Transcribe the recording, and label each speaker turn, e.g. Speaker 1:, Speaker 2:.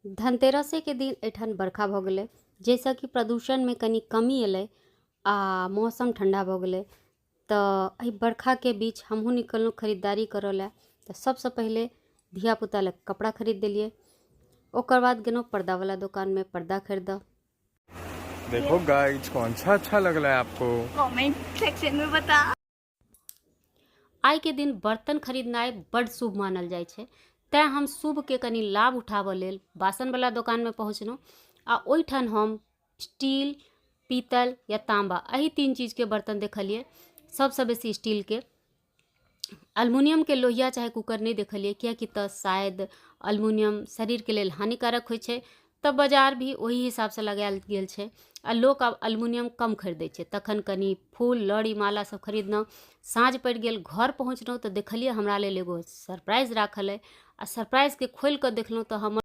Speaker 1: धनतेरसेके दिन एहिठाम बरखा भऽ गेलै, जाहिसँ कि प्रदूषणमे कनि कमी एलै आ मौसम ठण्डा भऽ गेलै। तऽ एहि बरखाके बीच हमहूँ निकललहुँ खरीदारी करऽ लए। तऽ सबसँ पहिले धियापुता लए कपड़ा खरीद देलियै। ओकर बाद गेलहुँ पर्दावला दोकानमे पर्दा खरीदऽ।
Speaker 2: देखो गाइस, कौन सा अच्छा लग रहा है आपको?
Speaker 3: कमेंट सेक्शन में बता।
Speaker 1: आइके दिन बर्तन खरीदनाइ बड्ड शुभ मानल जाइ छै, तैँ हम शुभके कनि लाभ उठाबऽ लेल बासनवला दोकानमे पहुँचलहुँ आ ओहिठाम हम स्टील, पीतल या ताँबा एहि तीन चीजके बर्तन देखलियै। सबसँ बेसी स्टीलके। अल्मुनियमके लोहिया चाहे कूकर नहि देखलियै, किएकि तऽ शायद अल्मुनियम शरीरके लेल हानिकारक होइ छै, तऽ बाजार भी ओहि हिसाबसँ लगायल गेल छै आ लोक आब अल्मुनियम कम खरीदै छै। तखन कनि फूल लड़ी माला सब खरीदलहुँ। साँझ पड़ि गेल, घर पहुँचलहुँ तऽ देखलियै हमरा लेल एगो सरप्राइज राखल अइ आ सरप्राइजके खोलि कऽ देखलहुँ तऽ हमर